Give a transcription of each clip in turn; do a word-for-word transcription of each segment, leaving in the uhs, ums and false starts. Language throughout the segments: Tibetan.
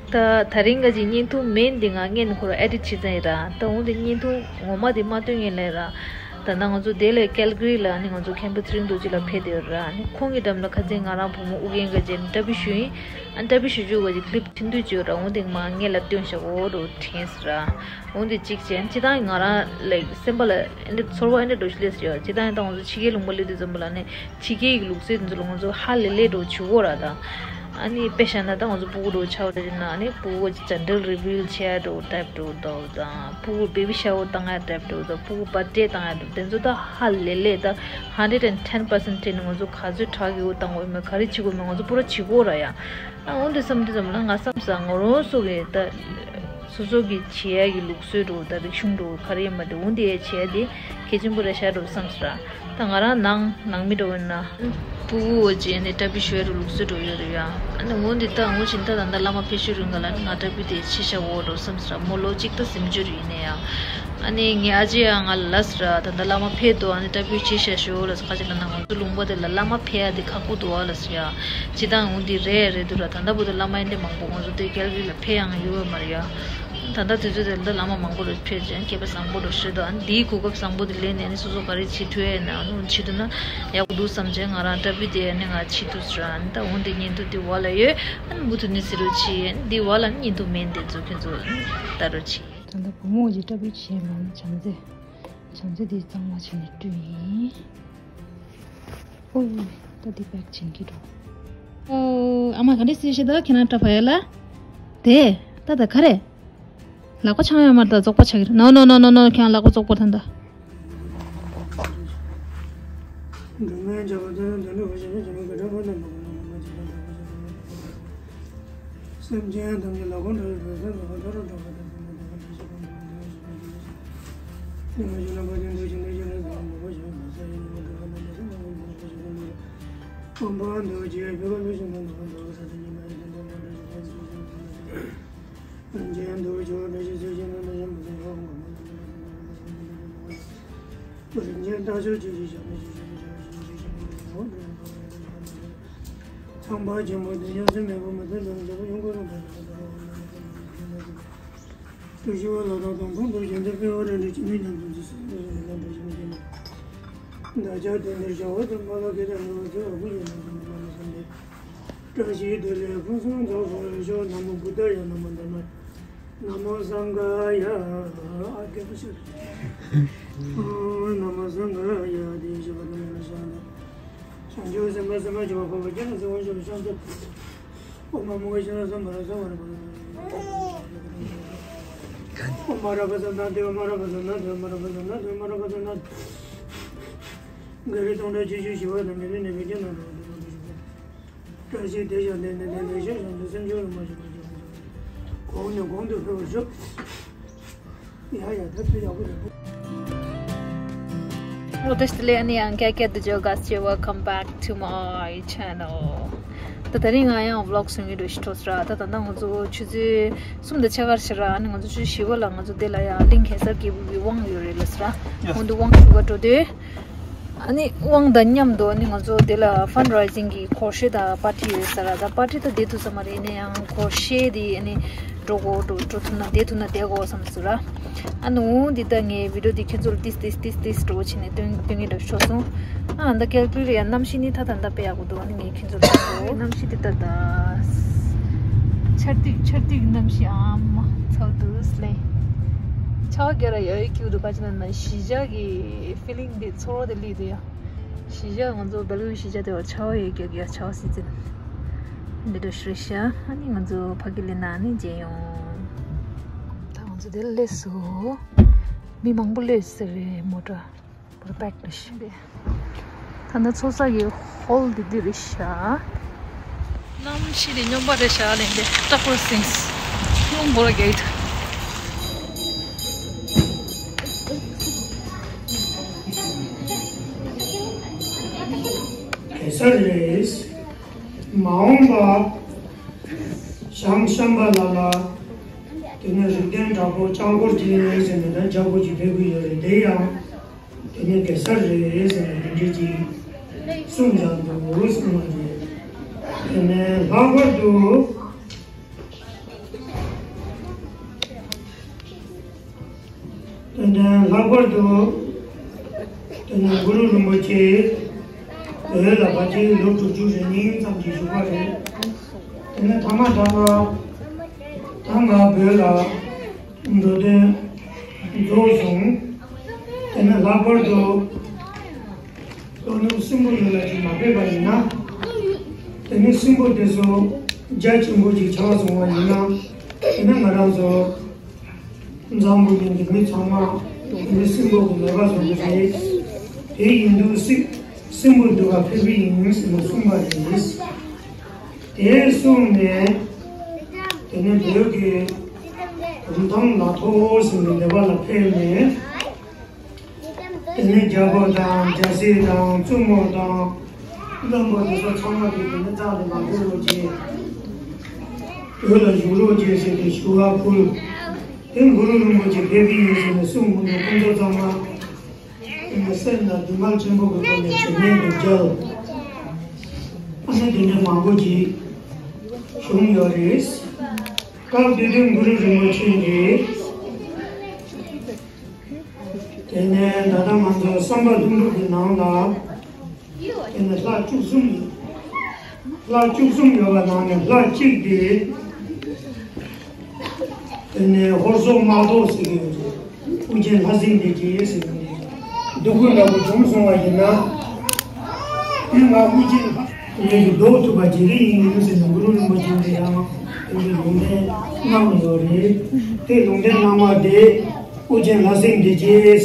ད་དེ་རིང་ག་ཅིག་བརྙན་ཐུང་མེན་འདི་ང་སྔོན་ཁོ་ར་ཨེ་ཌིཊ་བྱེད་ཙང་ཡིན་ར། ད་འོན་ཏེ་བརྙན་ཐུང་ངོ་མ་དེ་མ་སྟོན་ངེས་ལས་ར། ད་ལྟ་ང་ཚོ་དེ་ལས་ཀལ་གྷ་རི་ལ་ནི་ང་ཚོ་མཁན་པོ་ཚེ་རིང་རྡོ་རྗེ་ལགས་ཕེབས་བསྡད་ཡོད་ར། ནི་ཁོང་གི་འགྲམ་ལ་ཁ་སང་ང་རང་བུ་མོ་ཨུ་རྒྱན་ག་ཅིག་ཨིན་ཊར་བིའུ་ཞུས་ཡིན། ཨ་ནི་ཨིན་ཊར་བིའུ་ཞུ་རྒྱུ་ག་ཅིག་ཀི་ལིབ་ཁྲིན་དུས་ཅིག་ཡོད་ར། འོན་ཏེ་མ་སྔོན་ལ་སྟོན་བཞག་གོ་འགྲོ་དྲན་སོང་ར། འོན་ཏེ་གཅིག་བྱས་ནི་སྤྱིར་བཏང་ང་རང་ལའིཀ་སེམས་པ་ལ་ཨེ་འདྲ་ཚོར་བ་ཨེ་འདྲ་འདྲ་ཞིག་སླེབས་སོང་ཡ། སྤྱིར་བཏང་ཡང་ད་ང་ཚོ་ཕྱི་རྒྱལ་ལུང་པ་སླེབས་དུས་ཙམ་པ་ལ་ནི་ཕྱི་རྒྱལ་གྱི་ལུགས་སྲོལ་དེ་ཚོ་ལ་ང་ཚོ་ཧ་ལས་ལས་འདྲ་བོ་བྱེད་ཀྱི་ཡོད་ར། ད་ཨ་ནི་དཔེ་བཞག་ན་ད་ང་ཚོ་ཕྲུ་གུ་འདྲ་བོ་ཆགས་པ་འདྲ་ཡིན་ན། ཨ་ནི་ཕྲུ་གུ་ཇེན་ཌར་རི་བི་ལ་བྱེད་ཡ་འདྲ་བོ་ཊའིབ་འདྲ་བོ་འདུག་དང་། ཕྲུ་གུ་བེ་བི་ཤ་ཝར་བཏང་ཡ་ཊའིབ་འདྲ་བོ་དང་། ཕྲུ་གུ་བར་ཐི་ཌེ་བཏང་ཡ་འདྲ་བོ། དེ་ཚོ་ད་ཧ་ལས་ལས་ད་ཧན་ཌེཌ་ཨེན་ཊེན་པར་སེན་ཊི་ནི་ང་ཚོ་ག་ཚོད་དྲག་གི་འོ་བཏང་འོ་མེད། ག་རེ་བྱེད་དགོས་མེད་ང་ཚོ་པུ་ར་བྱེད་ཀྱི་ཡོད་ར་ཡ། ཨ་འོན་ཏེ་བསམ་དུས་ཙམ་ལ་ང་བསམ་ས་ང་རང་ཚོ་གི་ད་སོ་སོ་གི་བྱེད་ཡ་གི་ལུགས་སྲོལ་འདྲ་བོ་ད་རིག་གཞུང་འདྲ་བོ་ག་རེ་ཡིན་མ་རེད། འོན་ཏེ་ཡ་བྱེད་ཡ་དེ་གལ་ཆེན་པོ་རེད་ཤག་འདྲ་བོ་བསམ་སོང་ར། ད་ང་རང་ནང་ནང་མི་འདྲ་བོ་ཡིན་ན་ཕྲུ་གུ་འོ་བྱས་ནས་ཊར་བིའུ་ཞུ་ཡ་འདྲ་ལུགས་སྲོལ་འདྲ་བོ་ཡོད་རེད་ཡ། ཨ་ནི་འོན་ཏེ་ད་འོ་བྱས་ད་ད་ལྟ་བླ་མ་ཕེབས་ཤོས་རིང་ག་ལ་ནི་ང་ཊར་བིའུ་དེ་བྱེད་ཤག་འོ་འདྲ་བོ་བསམ་སོང་ར། མོ་ལོ་གཅིག་དང་ཟིན་བརྗོད་ཡིན་ནའི་ཡ། ཨ་ནི་ངའི་ཨ་ཅེ་ཡང་ང་ལ་ལབ་སོང་ར། ད་ལྟ་བླ་མ་ཕེབས་འདུག་ཨ་ནི་ཊར་བིའུ་བྱེད་ཤག་ཤོག་ལབ་སོང་། ག་ཅི་ལབ་ན་ང་ཚོ་ལུང་པ་དེ་ལ་བླ་མ་ཕེབས་ཡ་དེ་ཁག་པོ་འདུག་ཨ་ལབ་སོང་ཡ། སྤྱིར་བཏང་འོ་འདི་རེད་རེད་འདུག་ར། ད་ལྟ་བར་དུ་བླ་མ་ཨེ་འདྲ་མང་པོ་ང་ཚོ་དེ་ཀལ་གྷ་རི་ལ་ཕེབས་ཡང་ཡོད་པ་མ་རེད་ཡ། ད་ལྟ་དུས་ཚོད་དེ་ལ་བླ་མ་མང་པོ་རེ་ཕེབས་ཀྱང་སྐལ་པ་བཟང་པོ་རེ་ཞུ་དང་། ཨ་ནི་འདིའི་གོ་སྐབས་བཟང་པོ་དེ་ལེན་ནས་ཨ་ནི་སོ་སོ་ག་རེ་བྱེད་ཐུབ་ཡ་ཡིན་ན་ཨ་ནི་བྱེད་ཐུབ་ན་ཡག་པོ་འདུག་བསམ་བྱས་ང་རང་ཊར་བིའུ་དེ་ཨ་ནི་ང་བྱེད་ཐུབ་སོང་ར། ཨ་ནི་ད་འོ་འདི་བརྙན་ཐུང་འདི་བ་ལ་ཡོད། ཨ་ནི་མུ་མཐུད་ནས་གཟིགས་རོགས་བྱེད། ཨ་ནི་འདི་བ་ལ་ཨ་ནི་བརྙན་ཐུང་མེན་དེ་ཚོ་ཁྱོད་ཚོ་ལྟ་རོགས་བྱེད། ད་ལྟ་བུ་མོ་གི་ཊར་བིའུ་བྱས་མ་ནི་བྱམས་བརྩེ། བྱམས་བརྩེ་དེ་གཙང་མ་བྱས་ནས་སྤྲུལ་ཡིན། ཨོ་ཡེ། ད་འདི་པེག་བྱེད་ཀྱི་འགྲོ། ཨོ། ཨ་མ་ག་འདྲ་སེ་ཤེ་ད་ཁྱེད་རང་ཏྲ་ཕ་ཡ་ལ། དེ། ད་ད་ག་རེ། ལག་པ་འཆང་ཡོད་མ་རེད། ད་བཙོག་པ་ཆགས་ཀྱི་རེད། ནོ་ནོ་ནོ་ནོ་ནོ། ཁྱེད་རང་ལག་པ་བཙོག་པ་རེད་ད། སེམས་ཅན་ཐམས་ཅད་ལ་གོ་འདྲ་བའི་བོད་ཟས་ལ་གོ་འདྲ་རོ་འགྲོ་བ་དང་། སེམས་ལ་གོ་འདྲ་རོ་འགྲོ་བ་དང་། སེམས་ལ་གོ་འདྲ་རོ་འགྲོ་བ་དང་། སེམས་ལ་གོ་འདྲ་རོ་འགྲོ་བ་དང་། ཚངས་པ་ཆེན་པོ་དེ་ཡོངས་སུ་མེད་པ་མི་ཚེ་ལོངས་སྤྱོད་པ་ཡོངས་སུ་མེད་པ། བདེ་གཤེགས་པ་ལྷ་དང་དམ་པ་དང་རྒྱལ་སྲས་དཔའ་བོ་རབ་འབྲིང་འཇིགས་མེད་ཉམས་སུ་བདེ་གཤེགས་པ་ལ་འདྲ་ཞིང་མཁྱེན་པ། བདག་ཅག་དོན་གཉེར་བྱ་བ་དང་། མ་ལ་ཀི་ཏ་ནི་བ་ཚེ་བ་ཀུན་ཡོད་ན་དང་མ་ལ་སམ་བེ། བཀྲ་ཤིས་བདེ་ལེགས་ཕུན་སུམ་ཚོགས་པར་ཤོག། ན་མོ་བུདྡྷ་ཡ། ན་མོ་དྷརྨ། ན་མོ་སངྒྷ་ཡ། ཨ་རྒྱལ་པོ་ཞིག་ན་མོ་སངྒྷ་ཡ། དེ་ཡི་ཞབས་པ་དང་ལེན་ལ་བཞག་ན། བྱང་ཆུབ་སེམས་དཔའ་སེམས་དཔའ་ཆེན་པོ་འཕགས་པ་སྤྱན་རས་གཟིགས་དབང་ཕྱུག་ལ་ཕྱག་འཚལ། ཨོཾ་ཨ་མོ་ཥི་ཝ་ཤཱ་ན་སཾ་བྷཱ་ར་སཾ་བྷཱ་ར་བྷ་ར། ཨོཾ་མ་ར་པ་ཛྙཱ་ན་དྷཱུ། མ་ར་པ་ཛྙཱ་ན་དྷཱུ། མ་ར་པ་ཛྙཱ་ན་དྷཱུ། མ་ར་པ་ཛྙཱ་ན་དྷཱུ། ག་རེ་སྟོང་ཕྲག་བཅུ་བཅུ་ཞི་བ་དང་། མི་ལུས་ནད་པའི་རྐྱེན་དང་འགྲོ་བ་དུད་འགྲོ་དང་བཅས་པ། བཀྲ་ཤིས་བདེ་ཞིང་ལྡན་ལྡན་ལྡན་ལྡན་ཞིང་། བྱང་ཆུབ་སེམས་མཆོག་རིན་པོ་ཆེ་མ་སྐྱེས་པ་གོང་ནས་གོང་དུ་འཕེལ་བར་ཤོག། ཡ་ཡ། ད་ཚོད་ཡག་པོ་རེད། Hello, this is Leni and Keke the Jogas. Welcome back to my channel. ད་དེ་རིང་ང་ཡང་ཝི་ལོག་བཟོ་གི་འདུག་ཞིག་འགྲོ་སོང་ར། ད་ད་ལྟ་ང་ཚོ་ཆུ་ཚོད་གསུམ་དང་ཕྱེད་ཀར་ཕྱིན་ར། ཨ་ནི་ང་ཚོ་ཆུ་ཚོད་བཞི་པ་ལ་ང་ཚོ་འདི་ལ་ཡ་གླིང་གེ་སར་རྒྱལ་པོ་གི་དབང་ཡོད་རེད་ལབ་སོང་ར། ཡ། འོ་འདི་དབང་ཞུ་ག་འགྲོ་དུས། ཨ་ནི་དབང་དང་མཉམ་དུ་ཨ་ནི་ང་ཚོ་དེ་ལ་ཕན་རེ་ཛིང་གི་སྒོར་གཞས་དང་པར་ཊི་ཡོད་ས་ར། ད་པར་ཊི་ད་བསྡད་ཐུབ་ས་མ་རེད། ཡིན་ན་ཡང་སྒོར་གཞས་དེ་ཨ་ནི་འགྲོ་དགོས། འགྲོ་འགྲོ་ཐུབ་ན་བསྡད་ཐུབ་ན་བསྡད་དགོས་བསམ་སོང་ར། ཨ་ནི་འོ་འདི་ད་ངའི་བི་ཌི་ཡོ་འདི་ཁྱེད་ཚོར་ཏིས་ཏིས་ཏིས་ཏིས་འགྲོ་བྱས་ནས་སྟོན་སྟོན་གྱི་འདྲ་ཤོར་སོང་། ཨ་ད་ཀལ་ཀུ་ལི་ཡ་གནམ་གཤིས་ནི་ད་ད་ད་དཔེ་ཡག་པོ་འདུག་ཨ་ནི་ངས་ཁྱེད་ཚོར་ད་གནམ་གཤིས་འདི་ད་ད་ཆར་ཐིགས་ཆར་ཐིགས་གནམ་གཤིས་ཨ་མ་ཚ་བོ་འདུག་ལེ། ཆར་པ་རྒྱག་ར་ཡ་ཡོད་ཀྱི་འདུག་ག་ཅི་ན་ན་གཞིས་ཆགས་ཀྱི་ཕི་ལིང་འདི་ཚོར་བ་དེ་སླེབས་འདུག་ཡ། གཞིས་ཆགས་ང་ཚོ་སྦེལ་ཀོབ་གཞིས་ཆགས་དེ་བ་ཆར་པ་ཡོད་ཀྱི་ཡ། ཆར་པ་སི་ཛིན་འདི་འདྲ་ཞིག་རེད་ཤག་ཨ་ནི་ང་ཚོ་ཕ་གི་ལི་ན་ནི་མཇལ་ཡོང་། ད་ང་ཚོ་དེ་སླེབས་སོང་། མི་མང་པོ་སླེབས་ཟེར་རེད། མོ་ཊ་པར་པེག་རེད་ཤག་ད་ནི་ཚོགས་ས་གི་ཧོལ་འདི་འདི་རེད་ཤག་གནམ་གཤིས་དེ་སྨྱོན་པ་རེད་ཤག་ལན་དེ་སྐྲག་པར་སེམས། རླུང་འབོར་རྒྱག་གི་འདུག་གེ་སར་རེད། མ་འོངས་པ་བྱང་ཤམ་བྷ་ལ་ལ་དེ་ནས་རིགས་ལྡན་དྲག་པོ་ལྕང་སྐོར་གྱི་ཟེར་ནས་ད་ལྕགས་པོ་གྱི་ཕེབས་ཀྱི་ཡོད་རེད། དེ་ཡང་དེ་ནས་གེ་སར་རེད་ཟེར་ནས་དེ་འདྲས་ཀྱི་གསུངས་ཀྱང་འདུག་གསུངས་པ་རེད། དེ་ནས་ལྷག་པར་དུ། ལྷག་པར་དུ་དེ་ནས་གུ་རུ་རིན་པོ་ཆེ་བོད་ལ་ཕལ་ཆེར་ལོ་དྲུག་ཅུ་རེ་གཉིས་ཙམ་གྱི་བཞུགས་པ་རེད། དེ་ནས་ཐ་མ་ཐ་མ་ད་ང་བོད་ལ་འགྲོ་དོན་རྫོགས་སོང་། དེ་ནས་ལྷག་པར་དུ་ལྷོ་ནུབ་སྲིན་པོ་ཡུལ་ལ་ཅིག་མ་ཕེབས་པ་ཡིན་ན། དེ་ནས་སྲིན་པོ་དེ་ཚོ་རྒྱ་ཆེན་པོ་ཅིག་ཆགས་སོང་བ་ཡིན་ན། དེ་ནས་ང་རང་ཚོ་འཛམ་བུ་གླིང་གི་མི་ཚང་མ་དེ་ནས་སྲིན་པོ་གི་ལས་ཀ་བཟོ་གི་རེད། དེ་ཡིན་དུས་སྲིན་སྲིན་པོ་འདུལ་བ་ཕེབས་ཀྱི་ཡིན་ཟེར་ནས་གསུངས་པ་རེད། དེ་གསུངས་ནས་དེ་ནས་བོད་ཀྱི་གུང་ཐང་ལ་ཐོག་ཟེར་ནས་སྡེ་པ་ལ་ཕེབས་ནས། དེ་ནས་རྒྱལ་པོ་དང་རྒྱལ་སྲིད་དང་བཙུན་མོ་དང་བློན་པོ་དེ་ཚོ་ཚང་མ་གིས་དེ་ནས་རྩ་ནས་མ་འགྲོ་རོགས་བྱེད། བོད་ལ་བཞུགས་རོགས་བྱེད་ཟེར་ཏེ་ཞུ་བ་ཕུལ། དེ་གུ་རུ་རིན་པོ་ཆེ་ཕེབས་ཀྱི་ཡིན་ཟེར་ནས་གསུངས་ནས་ཁོང་ཚོ་ཚང་མ་དེ་ནས་སེམས་ལ་སྡུག་བསྔལ་ཆེན་པོ་གི་ཐོག་ནས་བྱེད་ཉེན་དུ་བརྒྱབ། ཨ་ནི་དེ་འདྲ་མང་པོ་ཅིག་བྱུང་ཡོད་རེད། སྐབས་དེ་དུས་གུ་རུ་རིན་པོ་ཆེ་གིས། དེ་ནས་ད་ལྟ་ང་ཚོ་བསམ་པ་ལྷུན་གྲུབ་ཀྱི་ནང་ལ། དེ་ནས་ལྷ་བཅུ་གསུམ་ཡོད། ལྷ་བཅུ་གསུམ་ཡོད་པ་ནང་ནས་ལྷ་གཅིག་དེ། དེ་ནས་ཧོར་སོག་དམག་ཐོག་ཟེར་གྱི་ཡོད་རེད། ཨོ་རྒྱན་ལྷ་སྲིན་སྡེ་བརྒྱད་ཟེར་གྱི་ཡོད་རེད། སྡུག་པོ་འདྲ་པོ་བྱུང་སོང་བ་ཡིན་ན། དེ་ང་ཨོ་རྒྱན་ལྷ་སྲིན་གྱི་ལྡོག་ཐུབ་པ་བྱེད་ཀྱི་ཡིན་ཟེར་ནས་གུ་རུ་རིན་པོ་ཆེ་འདི་ཡང་དེ་འདྲའི་ལུང་བསྟན་གནང་ཡོད་རེད། དེ་ལུང་བསྟན་གནང་བ་དེ་ཨོ་རྒྱན་ལྷ་སྲིན་སྡེ་བརྒྱད།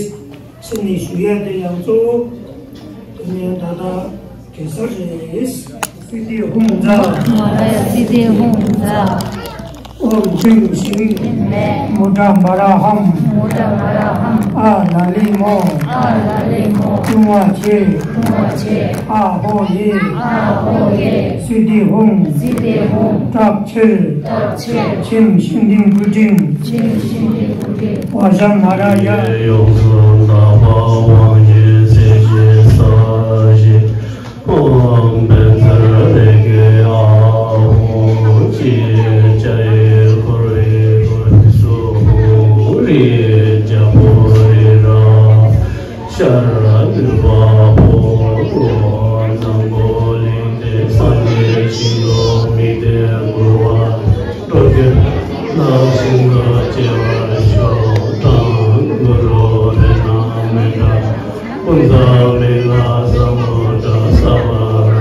ཟེར་ནས་ཞུ་ཡ་དེ་ཡང་གཙོ་བོ། དེ་ནས་ད་ལྟ་གེ་སར་རེད། སིདྡྷི་ཧཱུྃ་ཛཿ། མ་ར་ཡ་སིདྡྷི་ཧཱུྃ་ཛཿ། ཨོཾ་ཧྲཱིཿ་ཤྲཱིཿ། མུ་ཌ་མ་ར་ཧཾ། མུ་ཌ་མ་ར་ཧཾ། ཨཱ་ལ་ལི་མོ། ཨཱ་ལ་ལི་མོ། ལྟུང་བ་ཆེ། ལྟུང་བ་ཆེ། ཨཱ་ཧོ་ཡེ། ཨཱ་ཧོ་ཡེ། སིདྡྷི་ཧཱུྃ། སིདྡྷི་ཧཱུྃ། བྲག་ཆེར། བྲག་ཆེར། ཁྱིམ་ཤིང་ལྡིང་བུ་འབྲིང་། ཁྱིམ་ཤིང་ལྡིང་བུ་འབྲིང་། བ་ཤ་མ་ར་ཡ། ཡོངས་སུ་དག་པ་དབང་ཆེན་སྲིད་ཞིའི་ས་གཞི། ཨོཾ་བཛྲ་ལེ་ཀེ་ཨཱཿཧཱུྃ། ཅེ་ཙ་ཡེ་ཧོ་རེ་ཧོ་སུ་ཧོ་རེ་ཛ་ཧོ་རེ་ར། ཤར་ནུབ་ཕོ་བྲང་སྣ་ནམ་གོ་གླིང་། སངས་རྒྱས་ཞིང་དུ་དམིགས་ཏེ་བསྐུལ་བ། འགྲོ་ཀུན་བདག་བཞིན་དུ་སྐྱེ་བར་ཤོག། དང་གུ་རུ་རཏྣ་མཎྜལ། ཀུན་ཏུ་མིང་ལ་ས་མུ་དྲ་ས་བ་ར་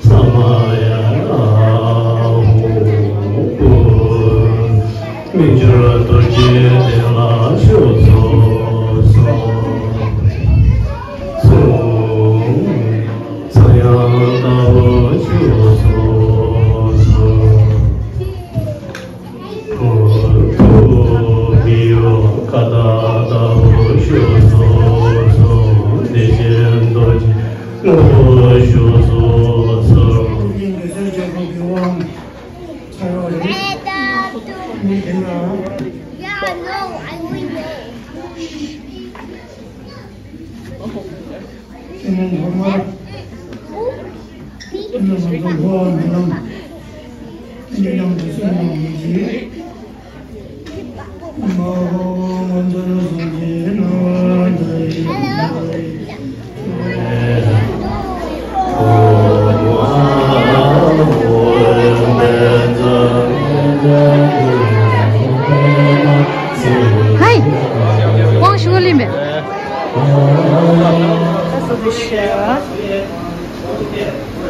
ས་མ་ཡ་ཨཱཿཧཱུྃ། མི་འགྱུར་རྡོ་རྗེའི་གདན་ལ་བཞུགས་སུ་གསོལ། གསོལ། ཚངས་དབྱངས་ལྟ་བུ་བཞུགས་སུ་གསོལ། ཐུགས་མི་གཡོ་ཀ་དག་ལྟ་བུ་བཞུགས་སུ་གསོལ། བདེ་ཆེན་རྡོ་རྗེ་ལྟ་བུ་བཞུགས་སུ་གསོལ། ཚར་བ་རེད། མི་དེ་ན། དེ་ནས་ལྷག་མ། དེ་ནས་ང་ཚོ་འགྲོ་བ་མི་ལམ། དེ་ནས་ཡང་དུ་སེམས་ནང་མི་བྱེད། མ་འོངས་ང་ཚོ་ལ་སངས་རྒྱས་ནང་ལ་ད་ཡིན་ད་ཡིན། ཧའི། དབང་ཞུ་ལེན་པས།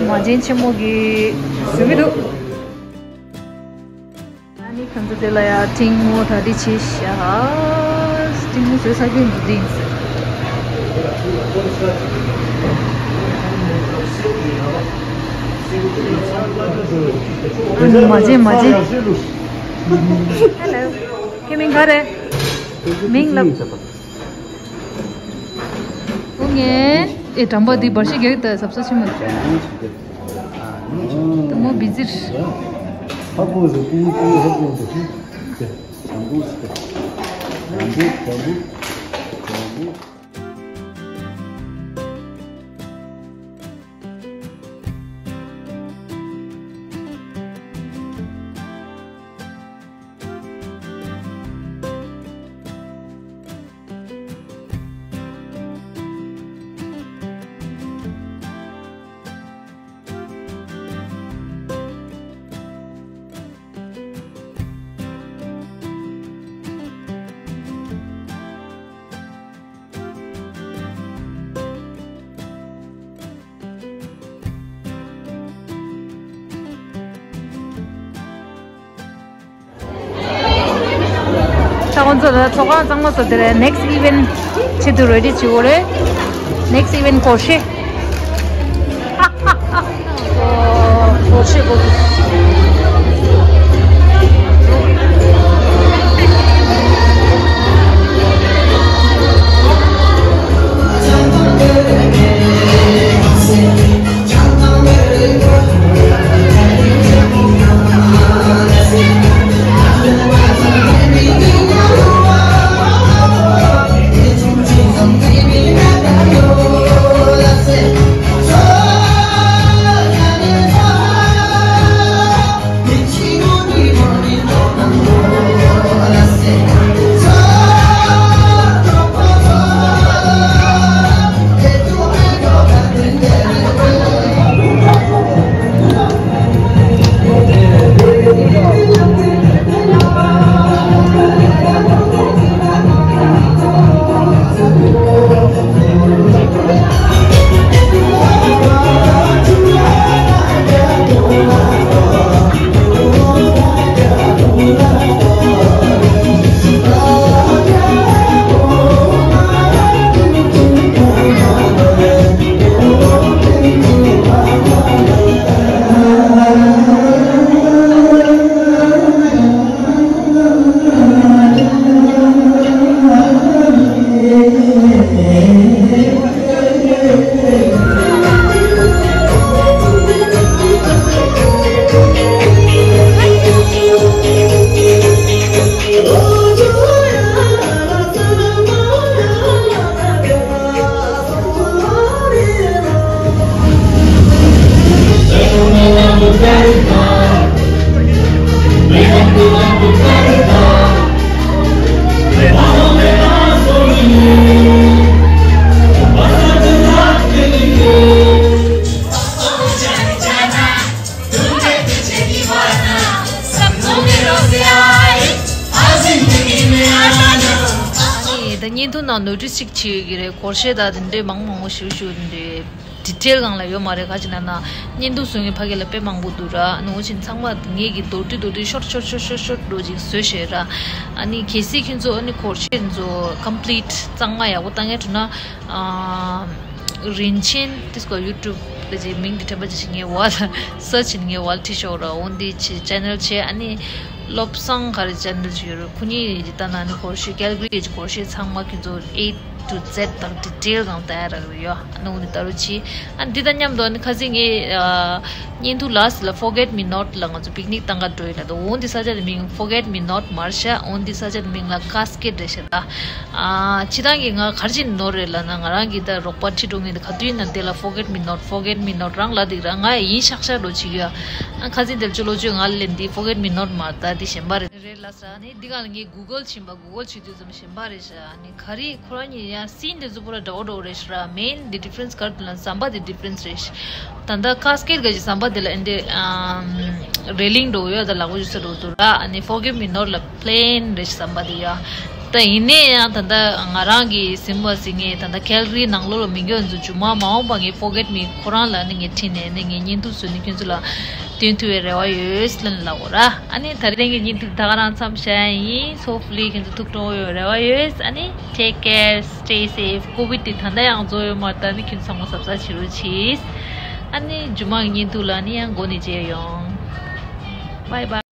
མ་བྱན་ཆེན་མོ་གི་བཟོ་གི་འདུག་ཨ་ནི་ཁོང་ཚོ་དེ་ལ་ཡ་ཐེངས་མོ་གྲ་སྒྲིག་བྱས་ཤག་ཐེངས་མོ་བཟོས་ཚར་རྒྱུ་འདུག་དེ་ཡིན། ཨ་ནི་མ་བྱན་མ་བྱན། ཧེ་ལོ། ཁྱེད་མིང་ག་རེད། མིང་ལབ། ཨོ་ངས། ཨེ་དྲན་པ་འདི་འབར་ཤི་རྒྱག་ད་ཟབ་ས་ཆེན་མོ། ད་མོ་བི་ཛི་རེད། ཧ་གོ་ཟེར་ཀུང་ཀུང་ཧ་གོ་ཟེར་ཧུ། ཟེར། དྲན་པོ་ཟེར། དྲན་པོ་དྲན་པོ་དྲན་པོ། ད་ཁོང་ཚོ་ལ་ཚོགས་ཁང་གཙང་མ་བཟོ་དེ་རེད། next event ཆེད་དུ་ready བྱེད་དགོས་རེད། next event སྒོར་གཞས། སྒོར་གཞས་སྒོར་གཞས། ད་བརྙན་ཐུང་ནང་ནོར་འཁྲུལ་ཞིག་བྱས་ཡོད་ཀྱི་རེད། སྒོར་གཞས་དང་དེ་འདྲའི་མང་མང་པོ་ཞིག་ཞུ་དེ་འདྲའི་detail་སྒང་ལ་ཡོད་མ་རེད། ག་ཅི་ན་ན་བརྙན་ཐུང་བཟོ་མཁན་ཕ་གི་ལ་དཔེ་མང་པོ་འདུག་ར། ནོ་ཅིན་ཚང་མ་ངེད་ཀྱི་མདོར་བསྡུས་མདོར་བསྡུས་short short short short short འགྲོ་ཅིག་བཟོས་བཞག་ར། ཨ་ནི་གལ་སྲིད་ཁྱོད་ཚོ་ཨ་ནི་སྒོར་གཞས་ཚོ་complete གཙང་མ་ཡག་པོ་བཏང་ཡ་འདུག་ན། ཨ། རིན་ཆེན་དེ་སྐོར་YouTube་དེ་ཅིག་མིང་དེ་དྲན་པ་ཅིག་ངའི་ཝལ་search་ནི་ངའི་ཝལ་ཁྲིད་ཤོག་ར། འོ་འདི་ཆེ་channel་ཆེ། ཨ་ནི་བློ་བཟང་ག་རེ་channel་ཅིག་ཡོད་རེད། ཁོ་གཉིས་ཡི་ད་ན་ནི་སྒོར་གཞས་Calgary་ཡི་སྒོར་གཞས་ཚང་མ་ཁྱོད་ཚོ་A to Z་དང་detail་གང་ལྟ་ཡ་རག་རེད་ཡོད། ཨ་ནི་འོ་འདི་ལྟ་རུ་ཆེ། ཨ་ནི་འདི་དང་མཉམ་དུ་ཨ་ནི་ཁ་སང་ངའི་ཨ་བརྙན་ཐུང་last་ལ་Forget Me Not་ལ་ང་ཚོ་picnic་བཏང་ག་འགྲོ་ཡིན་ན་ད་འོ་འདི་ས་ཆ་དེ་མིང་Forget Me Not་མར་ཤ། འོ་འདི་ས་ཆ་དེ་མིང་ལ་Cascade་རེད་ཤག་ད། ཨ། སྤྱིར་བཏང་གི་ང་ག་རེ་བྱས་ནོར་རེད་ལབ་ན། ང་རང་གི་ད་རོགས་པ་ཁྲིད་འགྲོ་མཁན་དེ་ག་དུས་ཡིན་ན་དེ་ལ་Forget Me Not, Forget Me Not་རང་ལབ་འདུག་ར། ང་ཡིན་ཤག་ཤག་འགྲོ་བྱེད་ཀྱི་ཡོད། ཨ། ཁ་སང་དེར་ཅོ་ལོ་ཅོས་ང་ལ་ལན་འདི་Forget Me Not་མ་ད་འདི་གཞན་པ་རེད། རེད་ལ་ས་ནི་འདི་ག་ལ་ངས་Google་བྱིན་པ། Google་བྱེད་དུས་ཙམ་གཞན་པ་རེད་ཤག་ཨ་ནི་ག་རེ་ཁོ་རང་གཉིས་ཡང་scene་དེ་ཚོ་པོ་ར་འདྲ་བོ་འདྲ་བོ་རེད་ཤག་ར། main་འདི་difference་ག་རེ་འདུག་ལབ་ན་ཟམ་པ་འདི་difference་རེད་ཤག་ད་ལྟ་Cascade་ག་ཅིག་ཟམ་པ་དེ་ལ་ཨེ་འདྲ་ཨམ་railing་འདྲ་བོ་ཡོད། ད་ལག་པ་ཞུ་ས་འདྲ་བོ་འདུག་ར། ཨ་ནི་Forget Me Not་ལ་plain་རེད་ཤག་ཟམ་པ་དེ་ཡ། ད་ཡིན་ནའི་ཡང་ད་ལྟ་ང་རང་གི་སེམས་པ་ཟིན་ངེས། ད་ལྟ་Calgary་ནང་ལོགས་ལ་མི་འགྱོ་ཚོ་མཇུག་མ་མ་འོངས་པ་ངས་Forget Me་ཁོ་རང་ལ་ནི་ངས་ཁྲིད་ནས་ནི་ངས་བརྙན་ཐུང་བཟོས་ནས་ཁྱོད་ཚོ་ལ་སྟོན་ཐུབ་པའི་རེ་བ་ཡོད་ལབ་ལབ་འོ་ར། ཨ་ནི་ད་རེས་ཀྱི་བརྙན་ཐུང་ད་ག་རང་མཚམས་བཞག་ཡིན། Hopefully་ཁྱོད་ཚོ་ཐུགས་སྤྲོ་བོ་ཡོད་རེ་བ་ཡོད། ཨ་ནི་take care, stay safe. COVID་དེ་ད་ལྟ་ཡང་རྫོགས་ཡོད་མ་རེད། ད་ནི་ཁྱོད་ཚང་མ་གཟབ་གཟབ་བྱེད་རོགས་གྱིས། ཨ་ནི་མཇུག་མ་གི་བརྙན་ཐུང་ལ་ནི་ཡང་མགོ་ནས་མཇལ་ཡོང་། Bye bye.